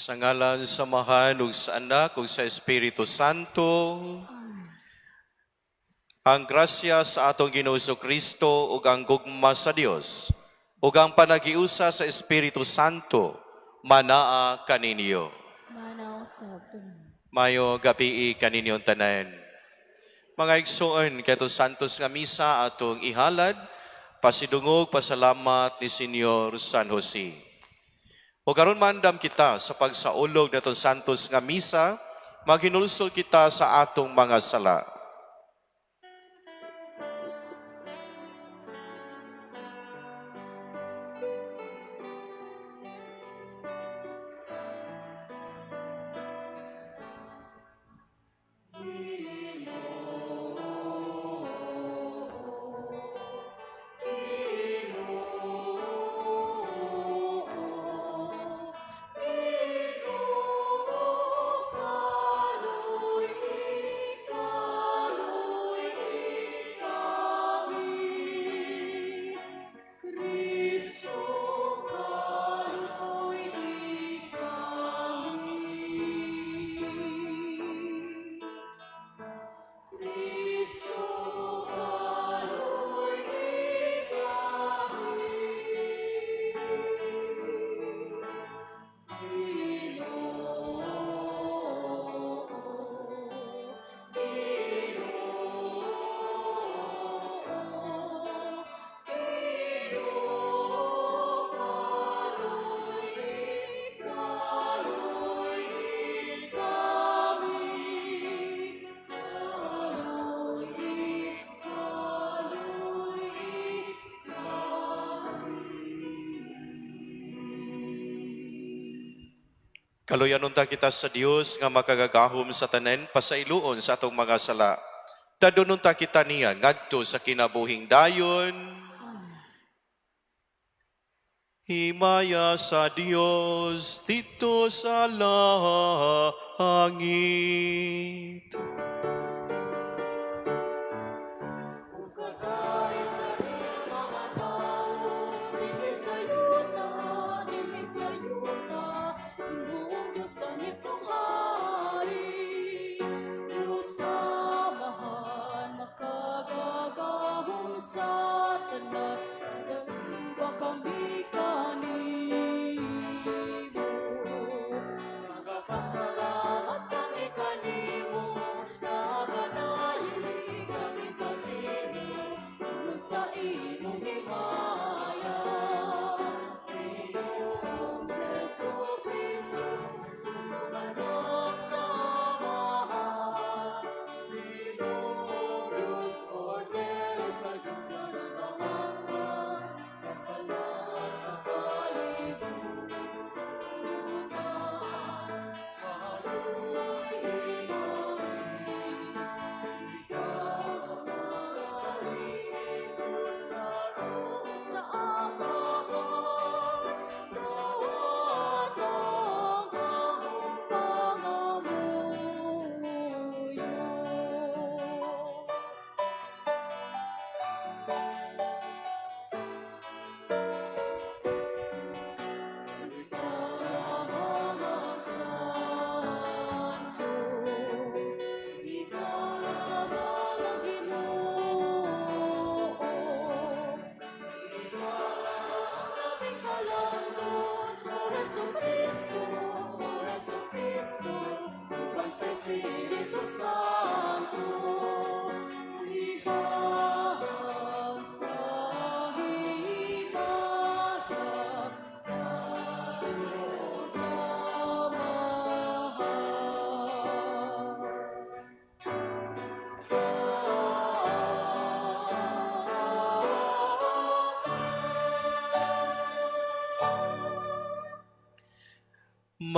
Sa ngalan sa Amahan ug sa Anak ug sa Espiritu Santo. Ang grasya sa atong Ginoong Kristo ug ang gugma sa Dios ug ang panaghiusa sa Espiritu Santo manaa kaninyo. Manaa usab. Maayong gabii kaninyong tanan. Mga igsoon, katong santos nga misa atong ihalad, pasidungog, pasalamat ni Senyor San Jose. O karon mandam kita sa pagsaulog natong santos nga misa, maghinulsol kita sa atong mga sala. Kaluyan unta kita sa Dios nga makagagahom sa tanan, pasayloon sa atong mga sala. Dadon unta kita niya ngadto sa kinabuhing dayon. Himaya sa Dios didto sa langit.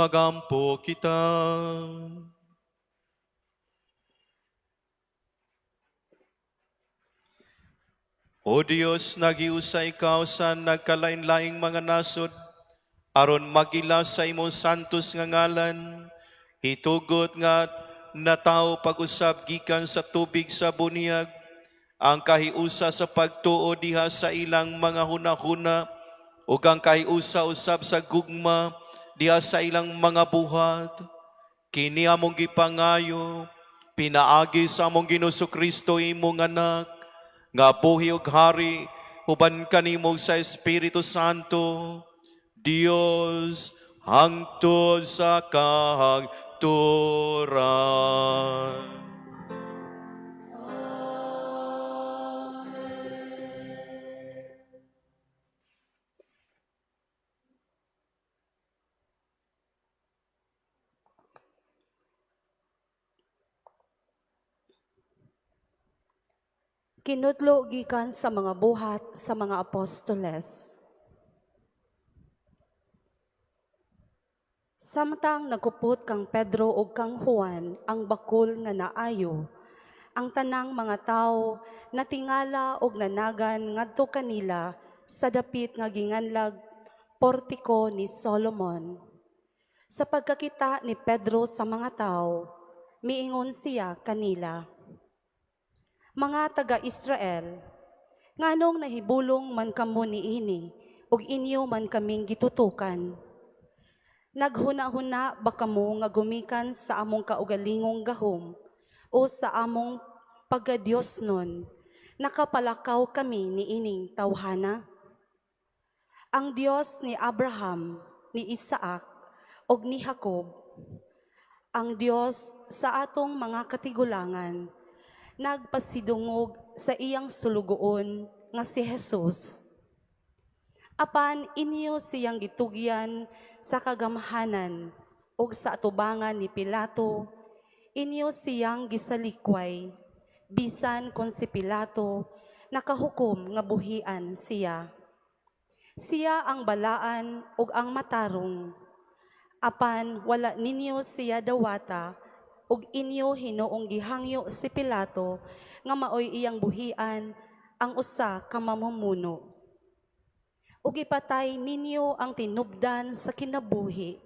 Magampo kita. O Dios, naghiusa ikaw sa nagkalain-laing mga nasod, aron magila sa imong santos nga ngalan, itugot nga natawo pag-usab gikan sa tubig sa buniag, ang kahiusa sa pagtuo diha sa ilang mga hunahuna, ug ang kahiusa usab sa gugma diha sa ilang mga buhat. Kini among gipangayo pinaagi sa among Ginoong Kristo, imong Anak, nga buhi ug hari uban kanimo sa Espiritu Santo, Dios, hangtod sa kahangturan. Kinutlo gikan sa mga Buhat sa mga Apostoles. Samtang nagkupot kang Pedro ug kang Juan ang bakul nga naayo, ang tanang mga tawo natingala og nanagan ngadto kanila sa dapit nga ginganlag Portiko ni Solomon. Sa pagkakita ni Pedro sa mga tawo, miingon siya kanila, "Mga taga-Israel, nganong nahibulong man kamo niini ug inyo man kaming gitutukan? Naghuna-huna ba kamo nga gumikan sa among kaugalingong gahom o sa among pagkadiosnon nakapalakaw kami niining tawhana? Ang Dios ni Abraham, ni Isaac, ug ni Jacob, ang Dios sa atong mga katigulangan, nagpasidungog sa iyang sulugoon nga si Jesus. Apan inyo siyang gitugyan sa kagamhanan ug sa atubangan ni Pilato, inyo siyang gisalikway, bisan kon si Pilato nakahukom nga buhian siya. Siya ang balaan ug ang matarong. Apan wala ninyo siya dawata ug inyo hinuong gihangyo si Pilato nga maoy iyang buhian ang usa ka mamumuno. Ug gipatay ninyo ang tinubdan sa kinabuhi.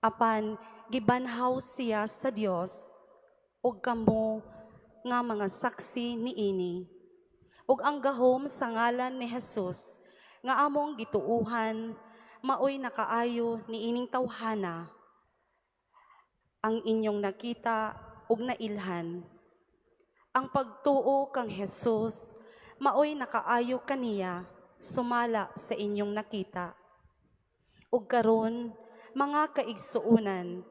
Apan gibanhaw siya sa Dios ug kamo nga mga saksi niini. Ug ang gahom sa ngalan ni Jesus nga among gituuhan maoy nakaayo niining tawhana ang inyong nakita ug nailhan. Ang pagtuo kang Jesus maoy nakaayo kaniya sumala sa inyong nakita. Ug karon, mga kaigsuonan,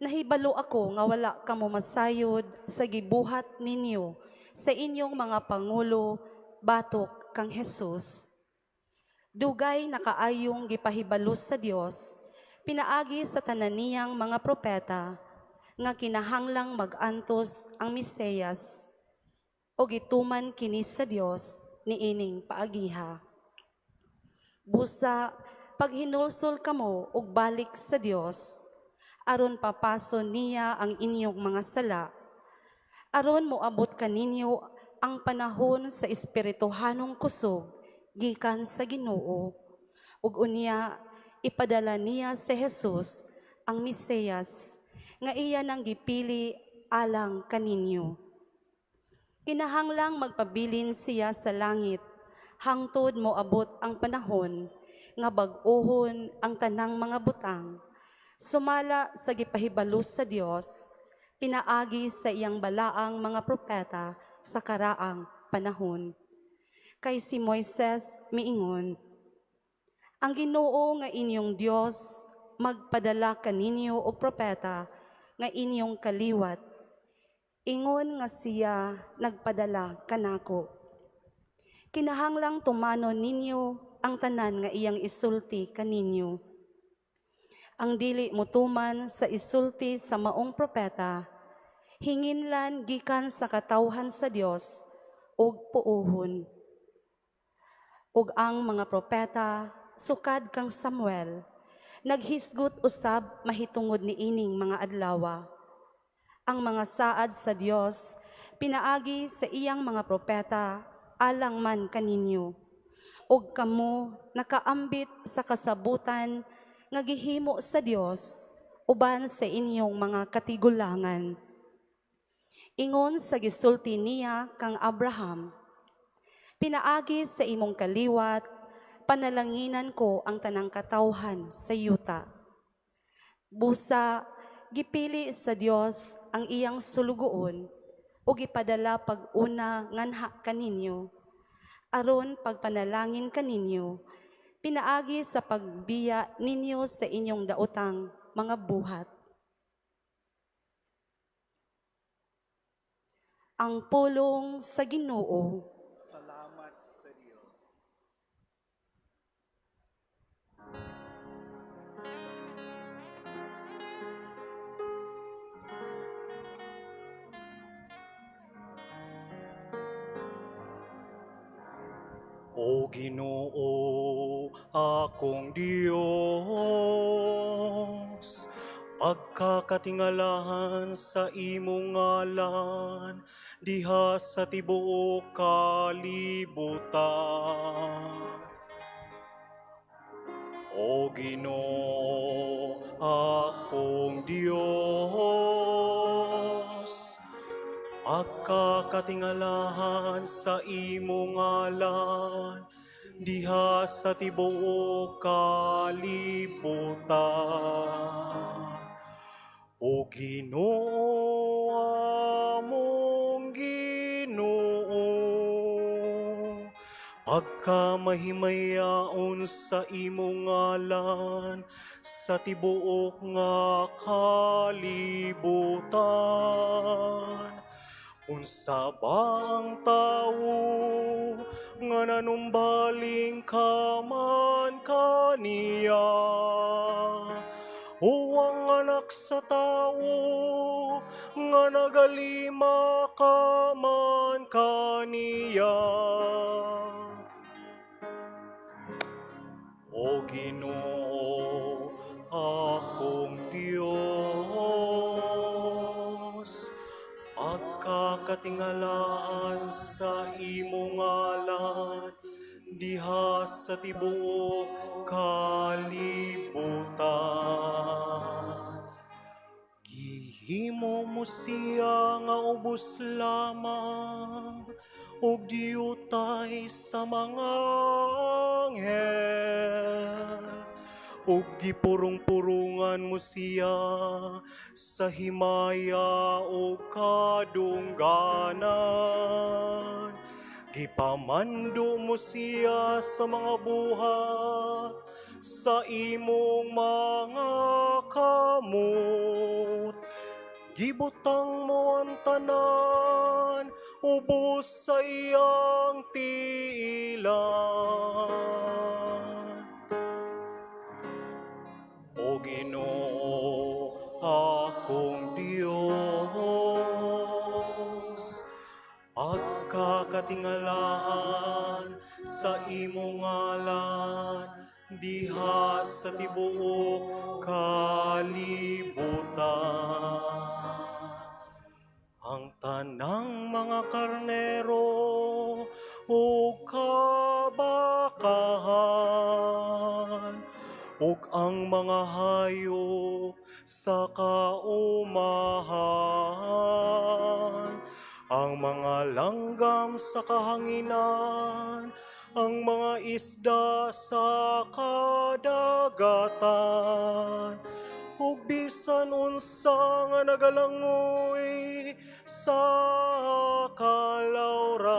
nahibalo ako nga wala kamo masayod sa gibuhat ninyo sa inyong mga pangulo batok kang Jesus. Dugay nakaayong gipahibalo sa Dios pinaagi sa tanan niyang mga propeta nga kinahanglang mag-antos ang Mesiyas o gituman kini sa Dios niining paagiha. Busa paghinulsol kamo og balik sa Dios aron papason niya ang inyong mga sala, aron moabot kaninyo ang panahon sa espirituhanong kusog gikan sa Ginoo, ug unya ipadala niya si Jesus ang Mesiyas nga iya nang gipili alang kaninyo. Kinahanglang magpabilin siya sa langit hangtod moabot ang panahon nga bag-ohon ang tanang mga butang sumala sa gipahibalo sa Dios pinaagi sa iyang balaang mga propeta sa karaang panahon. Kay si Moises miingon, 'Ang Ginoo nga inyong Dios magpadala kaninyo og propeta nga inyong kaliwat, ingon nga siya nagpadala kanako. Kinahanglang tumanon ninyo ang tanan nga iyang isulti kaninyo. Ang dili motuman sa isulti sa maong propeta, hinginlan gikan sa katawhan sa Dios ug puohon.' Ug ang mga propeta sukad kang Samuel naghisgot usab mahitungod niining mga adlawa. Ang mga saad sa Dios pinaagi sa iyang mga propeta alang man kaninyo. Ug kamo nakaambit sa kasabutan nga gihimo sa Dios uban sa inyong mga katigulangan. Ingon sa gisulti niya kang Abraham, 'Pinaagi sa imong kaliwat, panalanginan ko ang tanang katawhan sa yuta.' Busa gipili sa Dios ang iyang sulugoon ug gipadala pag-una nganha kaninyo aron pagpanalangin kaninyo pinaagi sa pagbiya ninyo sa inyong daotang mga buhat. Ang pulong sa Ginoo. Salamat sa Dios. O Ginoo, akong Dios, pagkakatingalahan sa imong ngalan diha sa tibuok kalibutan. O Ginoo, akong Dios, pagkakatingalahan sa imong ngalan diha sa tibuok kalibutan. O Ginoo, among Ginoo, pagkamahimayaon sa imong ngalan sa tibuok nga kalibutan. Unsa ba ang tawo nga nanumbaling ka man kaniya? O ang anak sa tawo nga nagalima ka man kaniya? O Ginoo, akong Dios, pagkakatingalaan sa imong ngalan diha sa tibuok kalibutan. Gihimo mo siya nga ubos lamang ug diutay sa mga anghel, ug gipurong-purungan mo siya sa himaya ug kadungganan. Gipamando mo siya sa mga buhat sa imong mga kamot. Gibutang mo ang tanan ubos sa iyang tiilan. O Ginoo, akong Dios, pagkakatingalaan sa imong ngalan diha sa tibuok kalibutan. Ang tanang mga karnero ug kabakahan ug ang mga hayop sa kaumahan, ang mga langgam sa kahanginan, ang mga isda sa kadagatan, ug bisan unsa nga nagalangoy sa kalawran.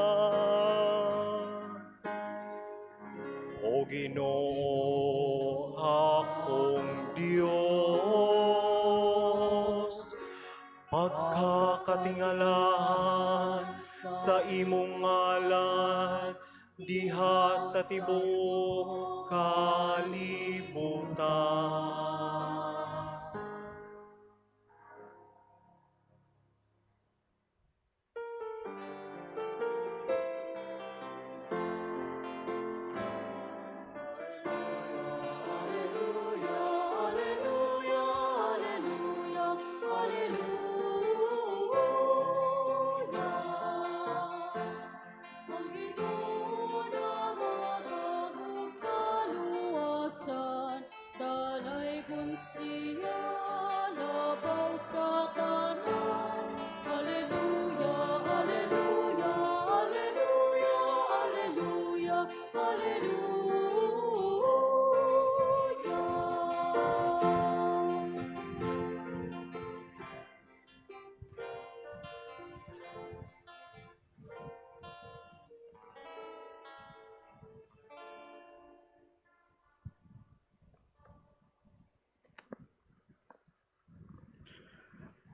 O Ginoo, akong Dios, pagkakatingalahan sa imong ngalan diha sa tibuok kalibutan. Ang Ginoo naghatag og kaluwasan, dalay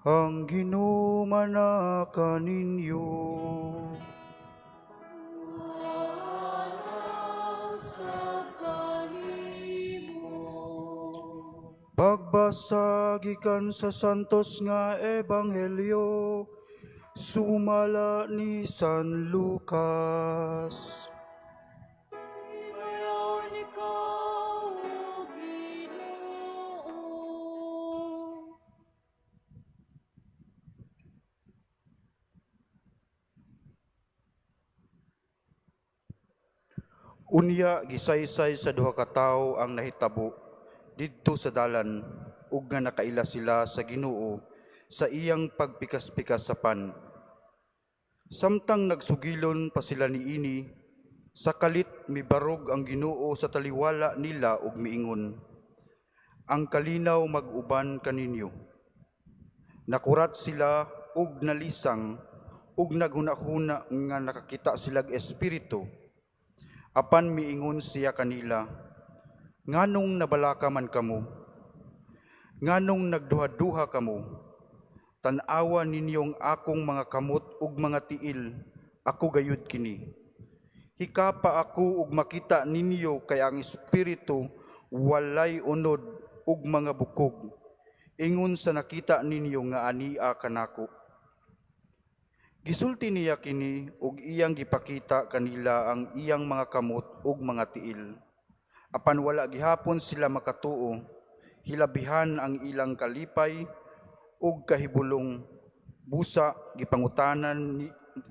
Ang Ginoo mana kaninyo. Sa kanimo. Pagbasa gikan sa Santos nga Ebanghelyo sumala ni San Lucas. Himayaon ikaw, O Ginoo. Unya gisaysay sa duha ka tawo ang nahitabo didto sa dalan ug nga nakaila sila sa Ginoo sa iyang pagpikas-pikas sa pan. Samtang nagsugilon pa sila niini, sa kalit mibarog ang Ginoo sa taliwala nila ug miingon, "Ang kalinaw mag-uban kaninyo." Nakurat sila ug nalisang ug naghuna-huna nga nakakita silag espiritu. Apan miingon siya kanila, "Nganong nabalaka man kamo? Nganong nagduha-duha kamo? Tan-awa ninyong akong mga kamot ug mga tiil, ako gayud kini. Hikapa ako ug makita ninyo kay ang espiritu walay unod ug mga bukog. Ingon sa nakita ninyo nga ania kanako." Gisulti niya kini ug iyang gipakita kanila ang iyang mga kamot ug mga tiil. Apan wala gihapon sila makatuo, hilabihan ang ilang kalipay ug kahibulong. Busa gipangutanan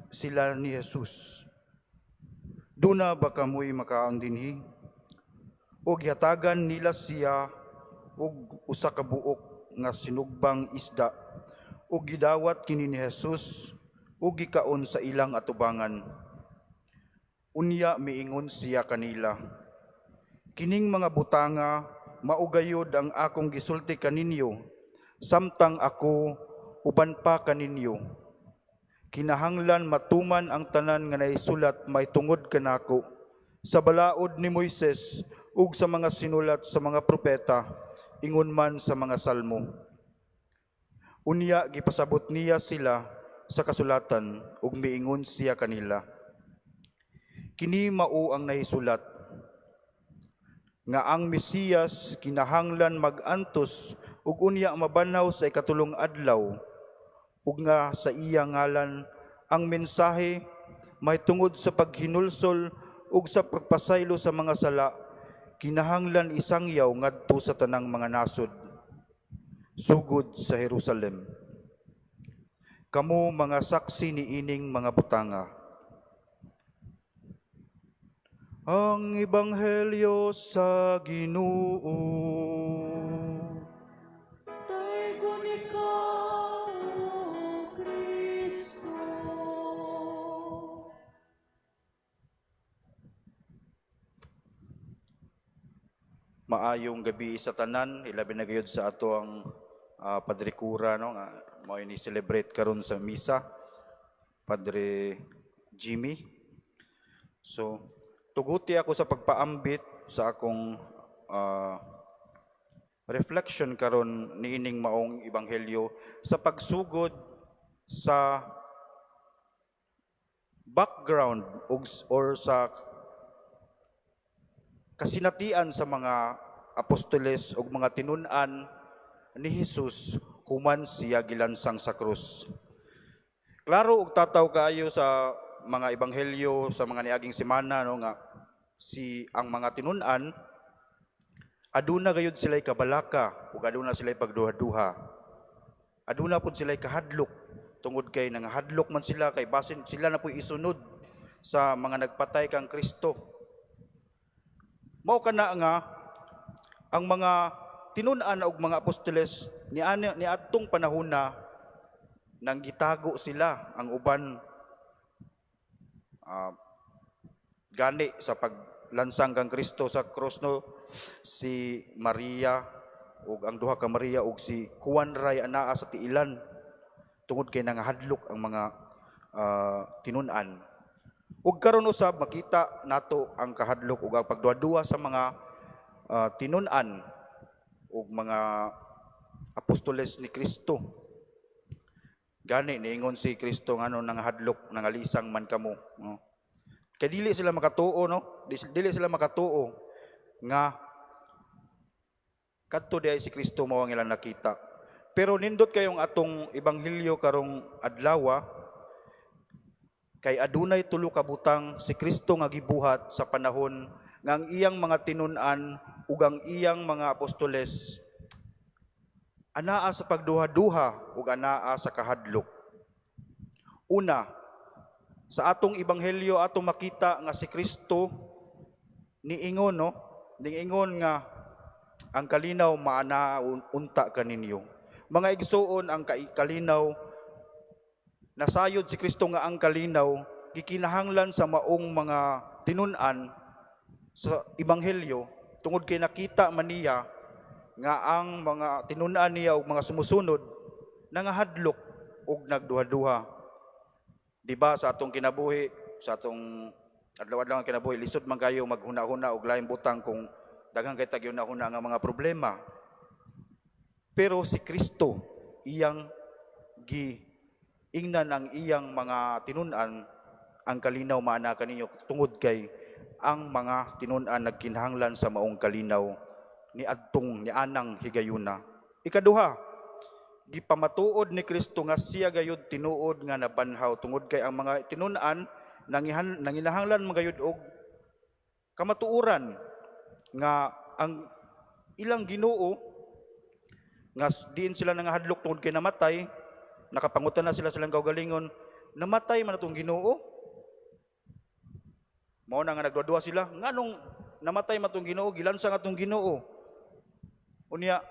sila ni Jesus, "Duna ba kamoy makaon dinhi?" Ug gihatagan nila siya og usa ka buok nga sinugbang isda, ug gidawat kini ni Jesus ug gikaon sa ilang atubangan. Unya miingon siya kanila, "Kining mga butanga mao gayud ang akong gisulti kaninyo samtang ako uban pa kaninyo. Kinahanglan matuman ang tanan nga nahisulat mahitungod kanako sa balaod ni Moises ug sa mga sinulat sa mga propeta, ingon man sa mga salmo." Unya gipasabot niya sila sa kasulatan ug miingon siya kanila, "Kini mao ang nahisulat nga ang Mesiyas kinahanglan mag-antos ug unya mabanhaw sa ikatulong adlaw, ug nga sa iya ngalan ang mensahe mahitungod sa paghinulsol ug sa pagpasaylo sa mga sala kinahanglan isangyaw ngadto sa tanang mga nasod, sugod sa Jerusalem. Kamo mga saksi niining mga butanga." Ang Ebanghelyo sa Ginoo. Daygon ikaw, O Kristo. Maayong gabi sa tanan, ilabi na gayud sa ato ang Padre Cura, no, nga mao ni celebrate karon sa misa, Padre Jimmy. So, tuguti ako sa pagpaambit sa akong reflection karon niining maong ebanghelyo sa pagsugod sa background or sa kasinatian sa mga apostoles ug mga tinun-an ni Jesus human siya gilansang sa krus. Klaro ug tataw kaayo sa mga ebanghelyo sa mga niaging semana, no, nga si ang mga tinun-an aduna gayud sila'y kabalaka ug aduna sila'y pagduha-duha. Aduna pud sila'y kahadlok tungod kay nangahadlok man sila kay basin sila na puy isunod sa mga nagpatay kang Kristo. Mao kana nga ang mga tinun-an og mga apostoles ni atong panahona nang gitago sila ang uban gani sa paglansang kang Kristo sa krus, no, si Maria ug ang duha ka Maria ug si Juan ray anaa sa tiilan tungod kay nangahadlok ang mga tinun-an. Ug karon usab makita nato ang kahadlok ug ang pagduha-duha sa mga tinun-an ug mga apostoles ni Kristo. Gani niingon si Kristo, "Ngano nangahadlok, nangalisang man kamo?" No? Kay dili sila makatuo, no? Dili sila makatuo nga kadto diay si Kristo mao ang ilang nakita. Pero nindot kayong atong ebanghelyo karong adlaw kay adunay tulo ka butang si Kristo nga gibuhat sa panahon nga ang iyang mga tinun-an ug ang iyang mga apostoles anaa sa pagduha-duha ug anaa sa kahadlok. Una, sa atong ebanghelyo atong makita nga si Kristo niingon, no, niingon nga ang kalinaw maanaa unta kaninyo. Mga igsuon, ang kalinaw, nasayod si Kristo nga ang kalinaw gikinahanglan sa maong mga tinun-an sa ebanghelyo tungod kay nakita man niya nga ang mga tinun-an niya ug mga sumusunod nangahadlok ug nagduha-duha. Di ba sa atong kinabuhi, sa atong adlaw-adlaw nga kinabuhi, lisod man kayo maghuna-huna og laing butang kung daghan kay tag huna nga mga problema. Pero si Kristo iyang gi ingnan ang iyang mga tinun-an, "Ang kalinaw maana kaninyo," tungod kay ang mga tinun-an nagkinahanglan sa maong kalinaw ni adtong ni anang higayuna. Ikaduha, gipamatuod ni Kristo nga siya gayud tinuod nga nabanhaw tungod kay ang mga tinun-an nanginahanglan man gayud og kamatuoran nga ang ilang Ginoo nga diin sila nangahadlok tungod kay namatay. Nakapangutan na sila silang kaugalingon, "Namatay man atong Ginoo?" Mao na nga nagduha sila, "Nganong namatay man atong Ginoo? Gilansang atong Ginoo. Unya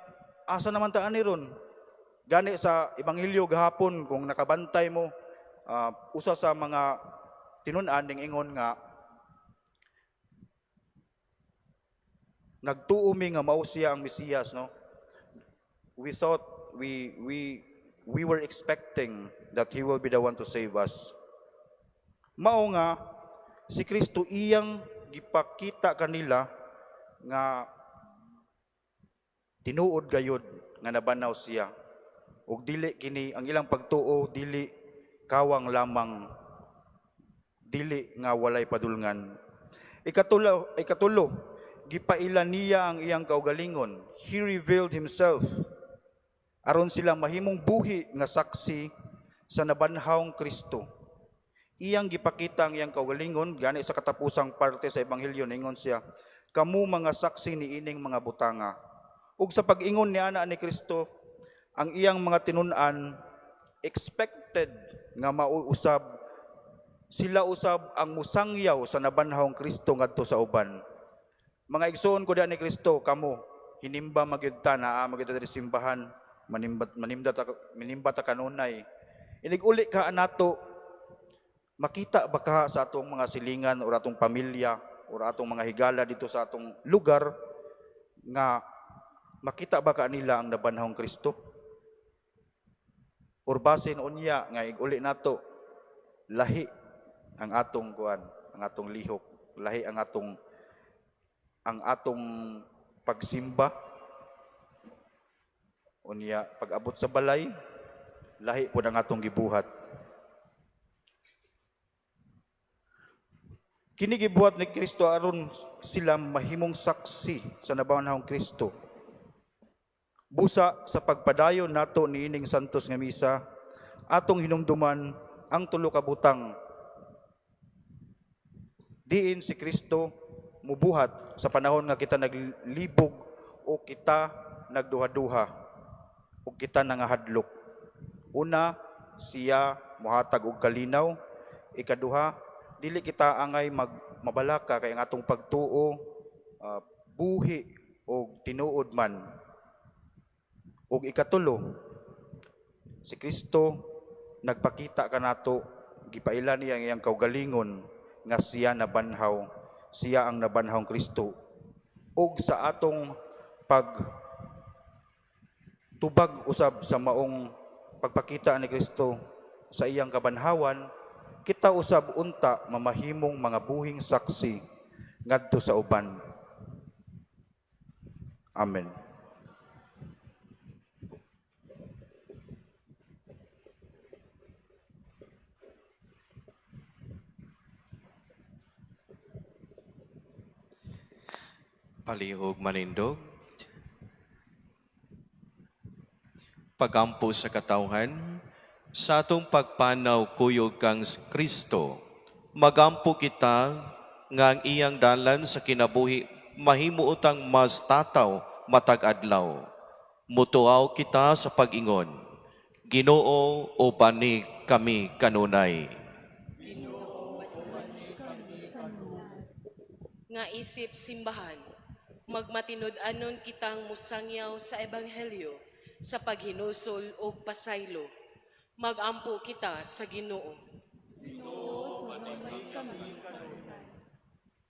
asa naman ta ani ron?" Gani sa ebanghelyo gahapon, kung nakabantay mo, usa sa mga tinun-an ning ingon nga, "Nagtuo mi nga mao siya ang Mesiyas," no? "We thought we were expecting that he will be the one to save us." Mao nga si Kristo iyang gipakita kanila nga tinuod gayud nga nabanhaw siya ug dili kini ang ilang pagtuo, dili kawang lamang, dili nga walay padulngan. Ikatulo, gipaila niya ang iyang kaugalingon. He revealed himself aron sila mahimong buhi nga saksi sa nabanhawng Kristo. Iyang gipakita ang iyang kaugalingon, gani sa katapusang parte sa ebanghelyo ningon siya, "Kamo mga saksi niining mga butanga." Ug sa pag-ingon ni ana ni Kristo, ang iyang mga tinun-an expected nga mauusab sila usab ang musangyaw sa nabanhawng Kristo ngadto sa uban. Mga igsoon ko ni Kristo, kamo hinimba magyud ta, naa magyud ta diri simbahan, manimbat manimda ta, manimba ta kanunay. Inig-uli ka nato, makita ba ka sa atong mga silingan o atong pamilya o atong mga higala dito sa atong lugar nga makita ba ka nila ang nabanhawng Kristo? Or basin unya nga ig-uli nato, lahi ang atong kuan, ang atong lihok, lahi ang atong pagsimba. Unya pag-abot sa balay, lahi pod ang atong gibuhat. Kini gibuhat ni Kristo aron sila mahimong saksi sa nabanhawng Kristo. Busa sa pagpadayon nato niining santos nga misa, atong hinumduman ang tulo ka butang diin si Kristo mubuhat sa panahon nga kita naglibog o kita nagduha-duha o kita nangahadlok. Una, siya mohatag og kalinaw. Ikaduha, dili kita angay mabalaka kay ang atong pagtuo buhi og tinuod man. Ug ikatulo, si Kristo nagpakita kanato, gipaila niya ang iyang kaugalingon nga siya nabanhaw, siya ang nabanhawng Kristo. Ug sa atong pag tubag usab sa maong pagpakita ni Kristo sa iyang kabanhawan, kita usab unta mamahimong mga buhing saksi ngadto sa uban. Amen. Palihog manindog. Pagampo sa katawhan, sa atong pagpanaw kuyog kang Kristo, magampo kita nga ang iyang dalan sa kinabuhi mahimuotang mas tataw matag adlaw. Mutuaw kita sa pag-ingon, Ginoo, ubani kami kanunay. Nga isip simbahan, magmatinud-anon kitang musangyaw sa ebanghelyo sa paghinulsol ug pasaylo. Magampo kita sa Ginoo.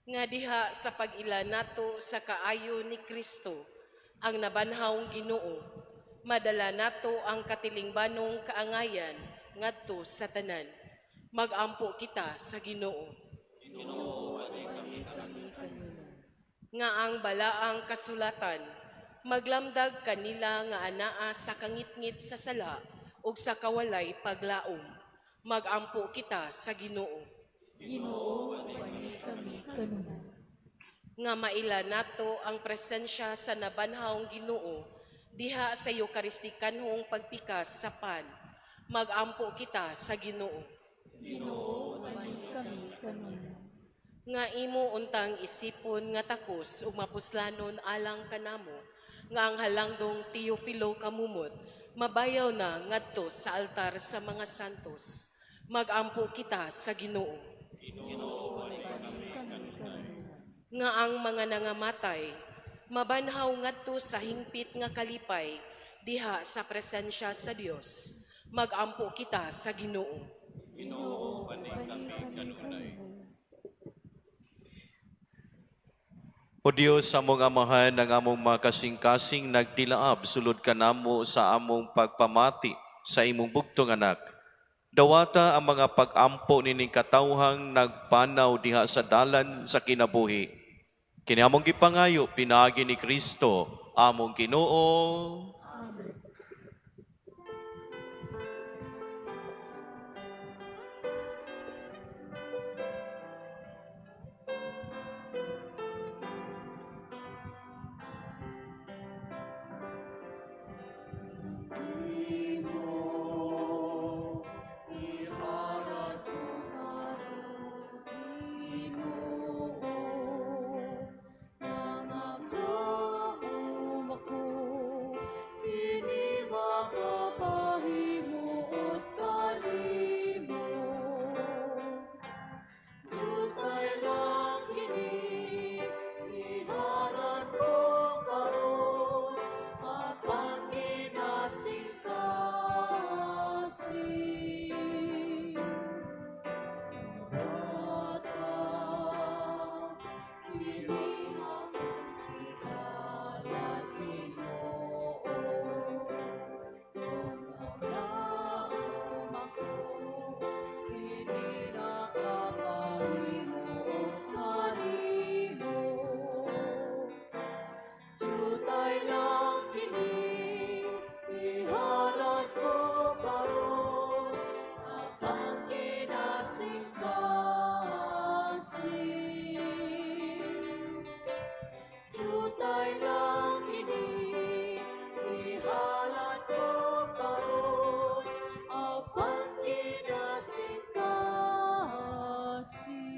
Nga diha sa pag-ila nato sa kaayo ni Kristo, ang nabanhawng Ginoo, madala nato ang katilingbanong kaangayan ngadto sa tanan. Magampo kita sa Ginoo. Nga ang balaang kasulatan maglamdag kanila nga anaa sa kangitngit sa sala ug sa kawalay paglaom. Magampo kita sa Ginoo. Ginoo, ubani kami kanunay. Nga maila nato ang presensya sa nabanhawng Ginoo diha sa Eukaristikanhong pagpikas sa pan. Magampo kita sa Ginoo. Ginoo, ubani kami kanunay. Nga imo untang isipon nga takos ug mapuslanon alang kanamo nga ang halangdong Teofilo Camomot mabayaw na ngadto sa altar sa mga santos. Magampo kita sa Ginoo. Nga ang mga nangamatay mabanhaw ngadto sa hingpit nga kalipay diha sa presensya sa Dios. Magampo kita sa Ginoo. O Dios, among Amahan, ang among mga kasing-kasing nagtilaab, sulod kanamo sa among pagpamati sa imong bugtong anak. Dawata ang mga pag-ampo nining katawhang nagpanaw diha sa dalan sa kinabuhi. Kini among gipangayo pinaagi ni Kristo, among Ginoo. Amen. Imo, ihalad ko karon, Ginoo, nga naglaom ako, kini makapahimuot kanimo. Jutay lang kini, ihalad ko karon, apan kinasing-kasing. Dawata, kini akong ihalad, Ginoo, kung naglaom ako, kini nakapahimuot kanimo. Jutay lang kini, ihalad ko karon, apan kinasing-kasing. Jutay lang kini, ihalad ko karon, apan kinasing-kasing.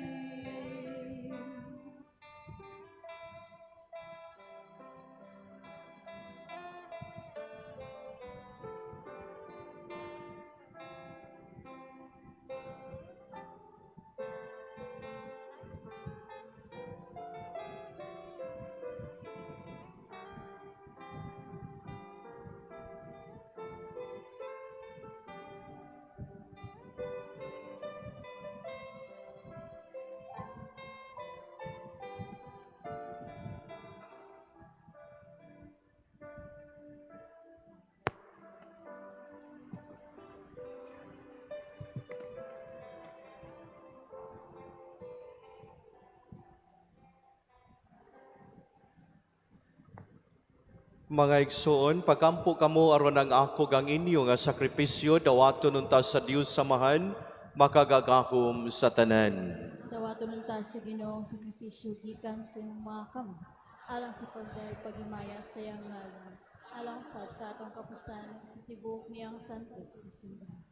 Mga igsoon, pagampo kamo aron ang ako kang inyo nga sakripisyo dawaton unta sa Dios Samahan makagagahom sa tanan. Dawaton unta sa Ginoo ang sakripisyo gikan sa imong mga kamot. Alang sa pagdayeg paghimaya sa iyang ngalan, alang usab sa atong kapuslanan sa tibuok niyang santos nga simbahan.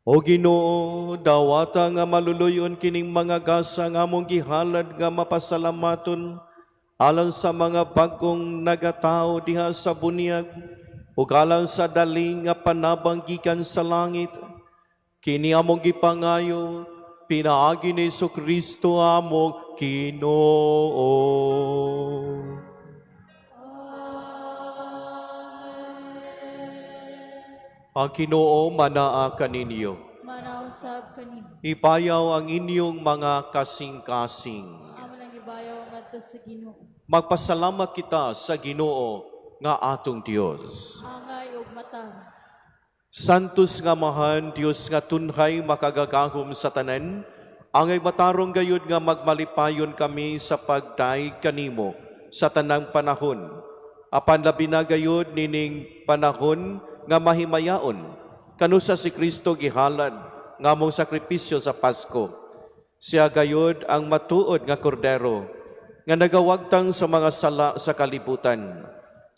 O Ginoo, dawata nga maluluyon kining mga gasa nga among gihalad nga mapasalamaton alang sa mga bagong nagatao diha sa bunyag ug alang sa dali nga panabang gikan sa langit. Kini among gipangayo pinaagi ni Kristo among Ginoo. Ang Ginoo manaa kaninyo. Manausab kanimo. Ipayaw ang inyong mga kasing-kasing. Amo nang ibayaw ngadto sa Ginoo. Magpasalamat kita sa Ginoo nga atong Dios. Angay ug matarong. Santos nga Amahan, Dios nga tunhay makagagahom sa tanan, angay matarong gayud nga magmalipayon kami sa pagdayeg kanimo sa tanang panahon. Apan labi na gayud nining panahon nga mahimayaon, kanusa si Kristo gihalad nga among sakripisyo sa Pasko. Siya gayud ang matuod nga kordero nga nagawagtang sa mga sala sa kalibutan.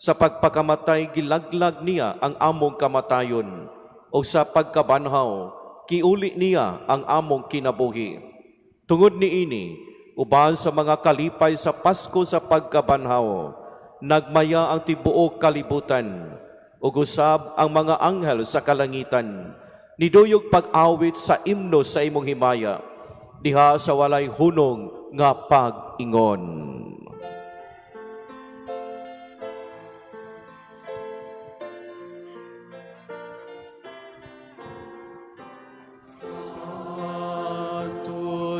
Sa pagpakamatay gilaglag niya ang among kamatayon, o sa pagkabanhaw kiuli niya ang among kinabuhi. Tungod niini, uban sa mga kalipay sa Pasko sa pagkabanhaw, nagmaya ang tibuok kalibutan, ug usab ang mga anghel sa kalangitan, niduyog pag-awit sa imno sa imong himaya, diha sa walay hunong nga pag-ingon.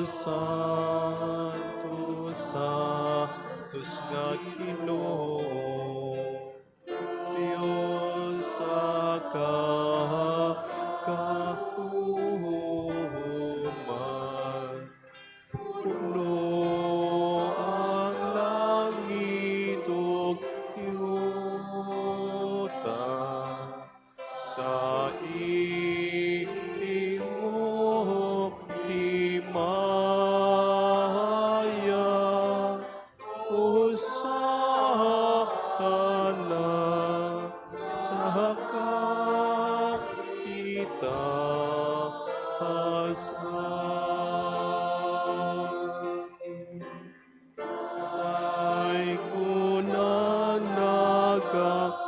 Santo, Santo, Santos nga Ginoo, Dios sa kakahuman. Puno ang langit ug yuta sa imong himaya. Hosana sa kaitaasan. Ay kuna nagaani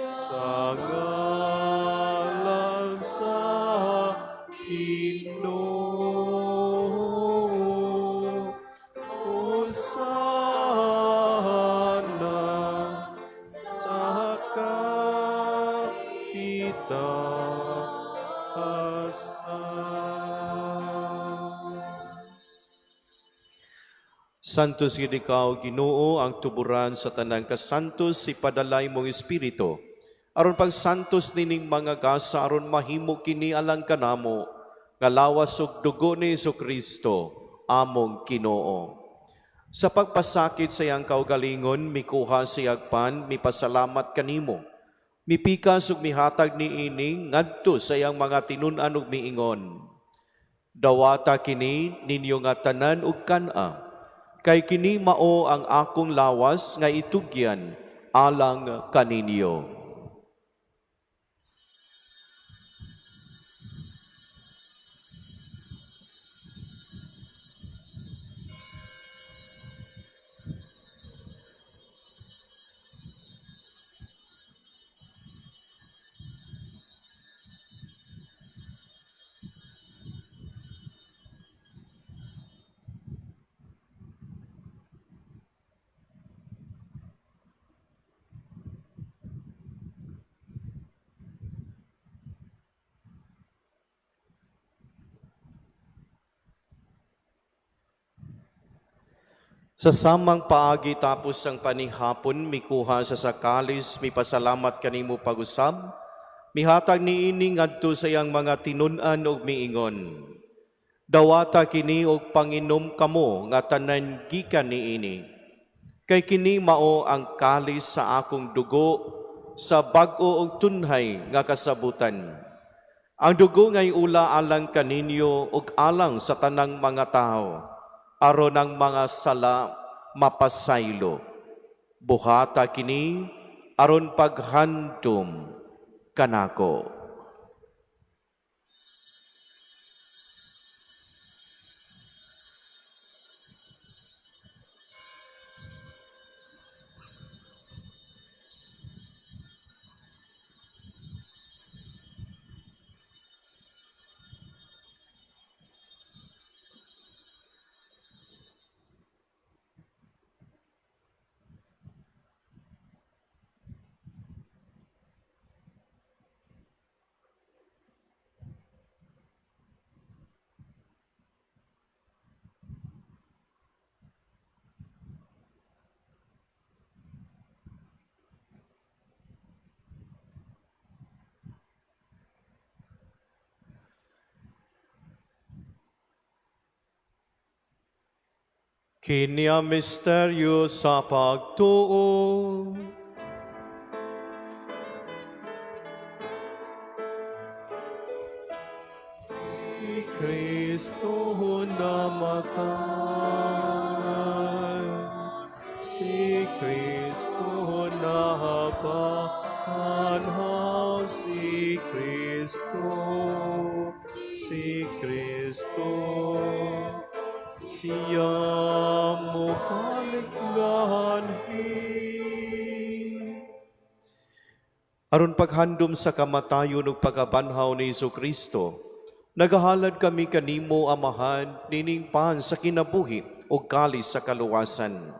sa ngalan sa Ginoo. Hosana sa kaitaasan. Santos gid ikaw, Ginoo, ang tuburan sa tanang kasantos, ipadalay mong espiritu. Aron pagsantos nining mga gasa, aron mahimo kini alang kanamo, nga lawas ug dugo ni Kristo, among Ginoo. Sa pagpasakit sa iyang kaugalingon, mikuha siyag pan, mipasalamat kanimo. Mipikas ug mihatag niini ngadto sa iyang mga tinun-an ug miingon. Dawata kini ninyo nga tanan ug kan-a, kay kini mao ang akong lawas nga itugyan alang kaninyo. Sa samang paagi tapos ang panihapon, mikuha sa kalis, mipasalamat kanimo pag-usab, mihatag niini ngadto sa iyang mga tinun-an ug miingon. Dawata kini og panginom kamo nga tanan gikan niini. Kay kini mao ang kalis sa akong dugo sa bag-o ug tunhay nga kasabutan. Ang dugo ngay ula alang kaninyo ug alang sa tanang mga tawo, aron ang mga sala mapasaylo. Buhata kini aron paghandom kanako. Kini ang misteryo sa pagtuo. Si Kristo namatay, si Kristo nabanhaw, si Kristo, si Kristo, siya mobalik nganhi. Aron paghandom sa kamatayon ug pagkabanhaw ni Jesu Kristo, nagahalad kami kanimo, Amahan, nining pan sa kinabuhi ug kalis sa kaluwasan.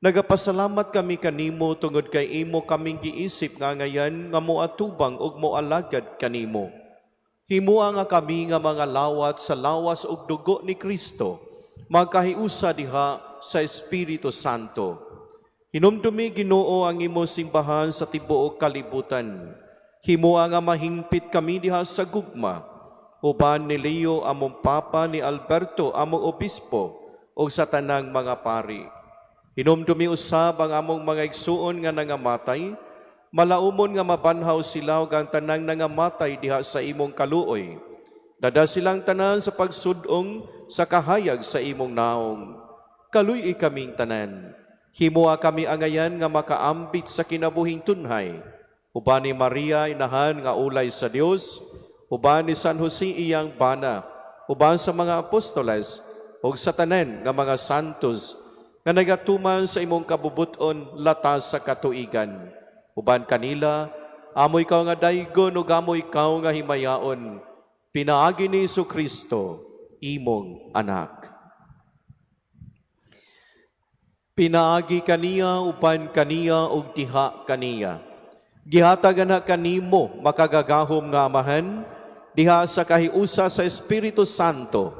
Nagapasalamat kami kanimo tungod kay imo kaming giisip nga ngayan nga moatubang ug moalagad kanimo. Himoa nga kami nga mga lawat sa lawas ug dugo ni Kristo, magkahiusa diha sa Espiritu Santo. Hinumdumi, Ginoo, ang imong simbahan sa tibuok kalibutan. Himoa nga mahingpit kami diha sa gugma, uban ni Leo among Papa, ni Alberto among Obispo, ug sa tanang mga pari. Hinumdumi usab ang among mga igsuon nga nangamatay, malaumon nga mabanhaw sila ug ang tanang nangamatay diha sa imong kaluoy. Dada silang tanan sa pagsudong sa kahayag sa imong naong. Kaluy-i kaming tanan. Himoa kami angayan nga makaambit sa kinabuhing tunhay. Uban ni Maria inahan nga ulay sa Dios, uban ni San Jose iyang bana, uban sa mga apostoles ug sa tanan nga mga santos nga nagatuman sa imong kabubuton latas sa katuigan. Uban kanila, amo ikaw nga daygon ug amo ikaw nga himayaon, pinaagi ni Jesu Kristo, imong anak. Pinaagi kaniya, uban kaniya ug diha kaniya. Gihatag ana kanimo, makagagahom nga Amahan, diha sa kahiusa sa Espiritu Santo,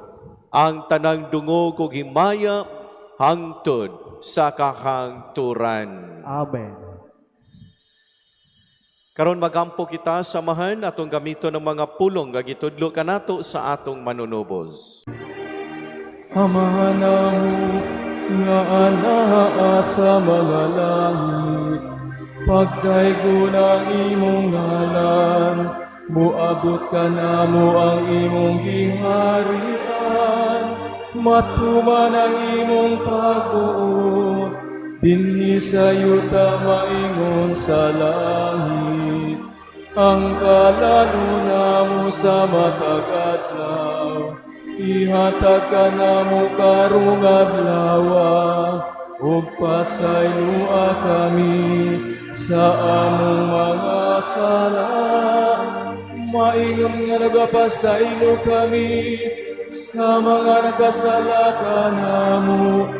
ang tanang dungog ug himaya hangtod sa kahangturan. Amen. Karon magampo kita sa Amahan, atong gamiton ng mga pulong nga gitudlo kanato sa atong manunubos. Amahan namo nga anaa sa mga langit, pagdaygon ang imong ngalan, muabot kanamo ang imong giharian, matuman ang imong pagbuot, dinhi sa yuta maingon sa langit. Ang kalaluna namo sa matag adlaw, ihatag kanamo karong adlawa, ug pasayloa kami sa among mga sala, maingon nga nagapasaylo kami sa mga nagkasala kanamo,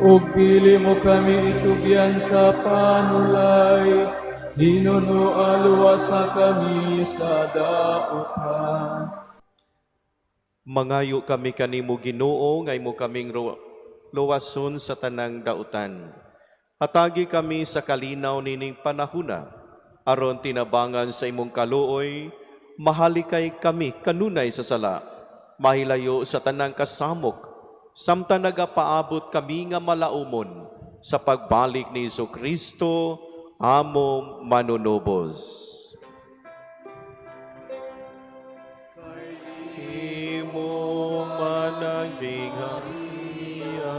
ug dili mo kami itugyan sa panulay, hinunoa luwasa kami sa dautan. Mangayo kami kanimo, Ginoo, nga imo kaming luwason sa tanang dautan. Hatagi kami sa kalinaw nining panahuna, aron tinabangan sa imong kaluoy, mahalikay kami kanunay sa sala, mahilayo sa tanang kasamok, samtang nagapaabot kami nga malaumon sa pagbalik ni Jesu Kristo, among manunubos. Imo man ang gingharian,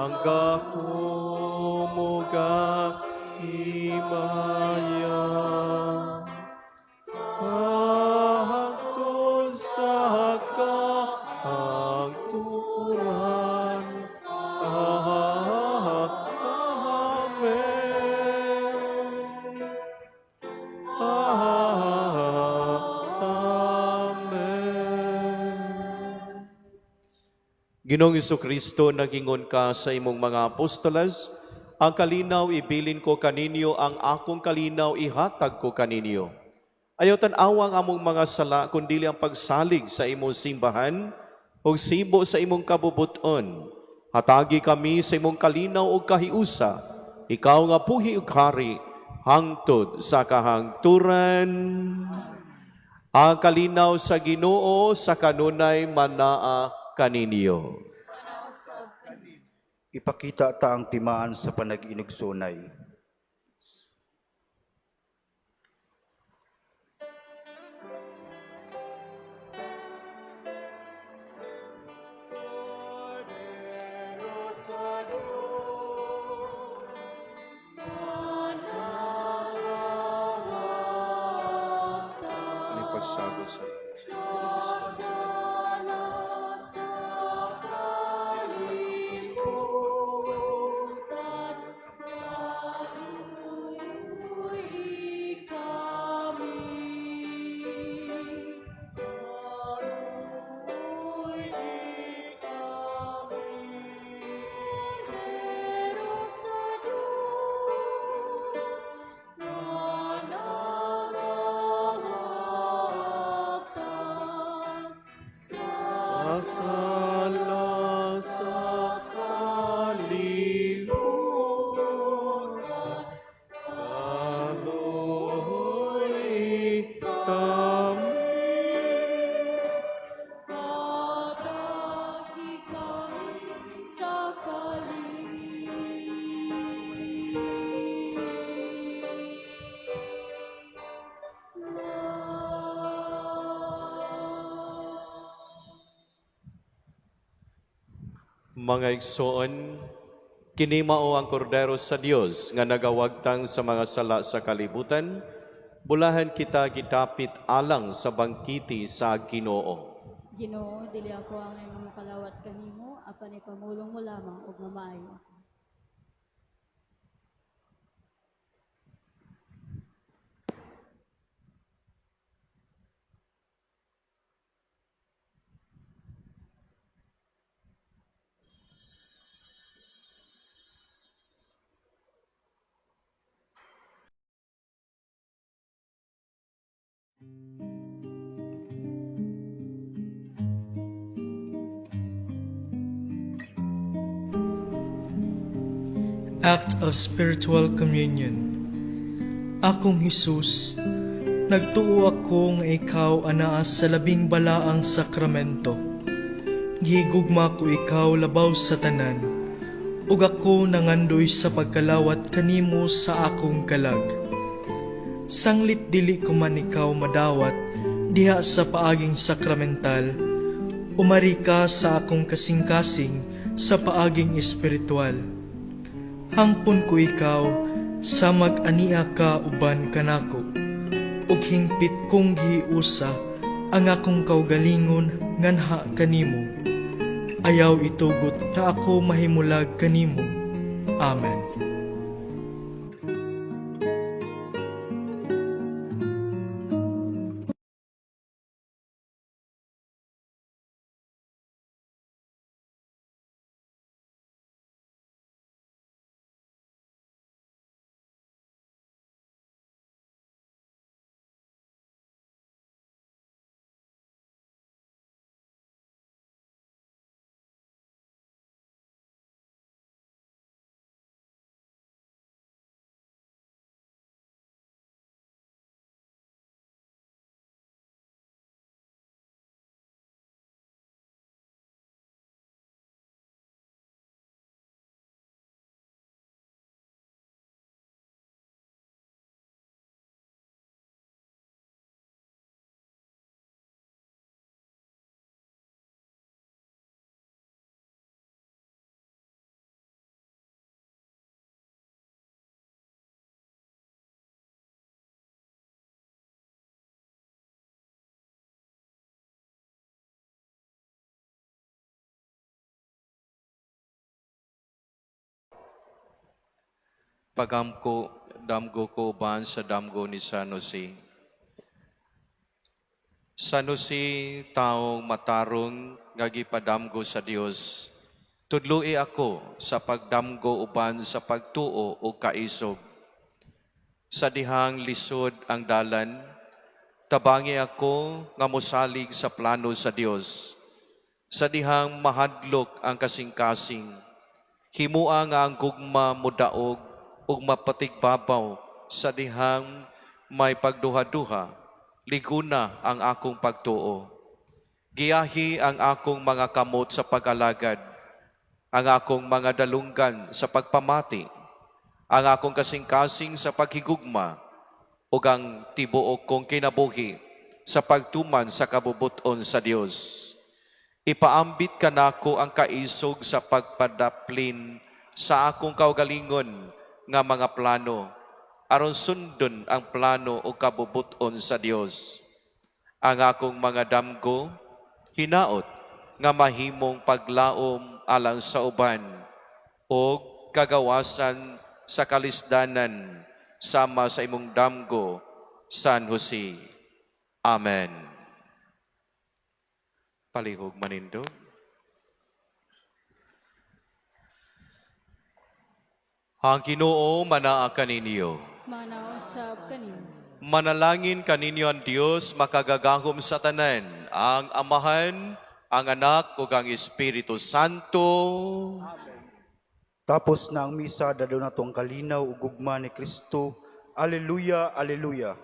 Ang gahom ug ang himaya hangtod sa kahangturan. Amen. Amen. Ginoong Kristo, nagingon ka sa imong mga apostoles, "Ang kalinaw ibilin ko kaninyo, ang akong kalinaw ihatag ko kaninyo." Ayaw tan-awa ang among mga sala, kundili ang pagsalig sa imong simbahan, ug sibo sa imong kabubuton. Hatagi kami sa imong kalinaw ug kahiusa, ikaw nga buhi ug hari, hangtod sa kahangturan. Ang kalinaw sa Ginoo sa kanunay manaa kaninyo. Ipakita ta ang timaan sa panag-inugsunay. Sa Diyos, May pagsagod sa Sala sa kalibutan, kaluoy kami. Kaluoy kami. Kordero sa Diyos, nga nagawagtang sa Sala sa kalibutan, kaluoy kami. Hatagi kami sa kalinaw. Mga igsoon, kini mao ang kordero sa Dios nga nagawagtang sa mga sala sa kalibutan. Bulahan kita gidapit alang sa bangkiti sa Ginoo. Ginoo, dili ako angay nga makalawat kanimo, apan ipamulong mo lamang ug mamaayo ako. Act of Spiritual Communion. Akong Hesus, nagtuo ako nga ikaw anaa sa labing balaang sakramento. Gihigugma ko ikaw labaw sa tanan, ug ako nangandoy sa pagkalawat kanimo sa akong kalag. Sanglit dili ko man ikaw madawat diha sa paaging sakramental, umari ka sa akong kasing-kasing sa paaging espiritual. Hangpon ko ikaw sa mag-ania ka uban kanako, ug hingpit kong gihiusa ang akong kaugalingon nganha kanimo. Ayaw itugot nga ako mahimulag kanimo. Amen. Pagamko, damgo ko uban sa damgo ni San Jose. San Jose, taong matarong nga gipadamgo sa Dios. Tudloi ako sa pagdamgo uban sa pagtuo o kaisog. Sa dihang lisod ang dalan, tabangi ako nga mosalig sa plano sa Dios. Sa dihang mahadlok ang kasing-kasing, himua nga ang gugma modaog ug mapatigbabaw sa dihang may pagduha-duha, liguna ang akong pagtuo. Giyahi ang akong mga kamot sa pag-alagad, ang akong mga dalunggan sa pagpamati, ang akong kasing-kasing sa paghigugma, ug ang tibuok kong kinabuhi sa pagtuman sa kabubuton sa Dios. Ipaambit kanako ang kaisog sa pagpadaplin sa akong kaugalingon nga mga plano aron sundon ang plano o kabubuton sa Dios. Ang akong mga damgo hinaot nga mahimong paglaom alang sa uban o kagawasan sa kalisdanan sama sa imong damgo, San Jose. Amen. Palihog manindog. Ang Ginoo manaa kaninyo. Manausab kanimo. Manalangin kaninyo ang Dios makagagahom sa tanan, ang Amahan, ang Anak ug ang Espiritu Santo. Amen. Tapos na ang misa, dadto na ang kalinaw ug gugma ni Kristo. Alleluia, alleluia.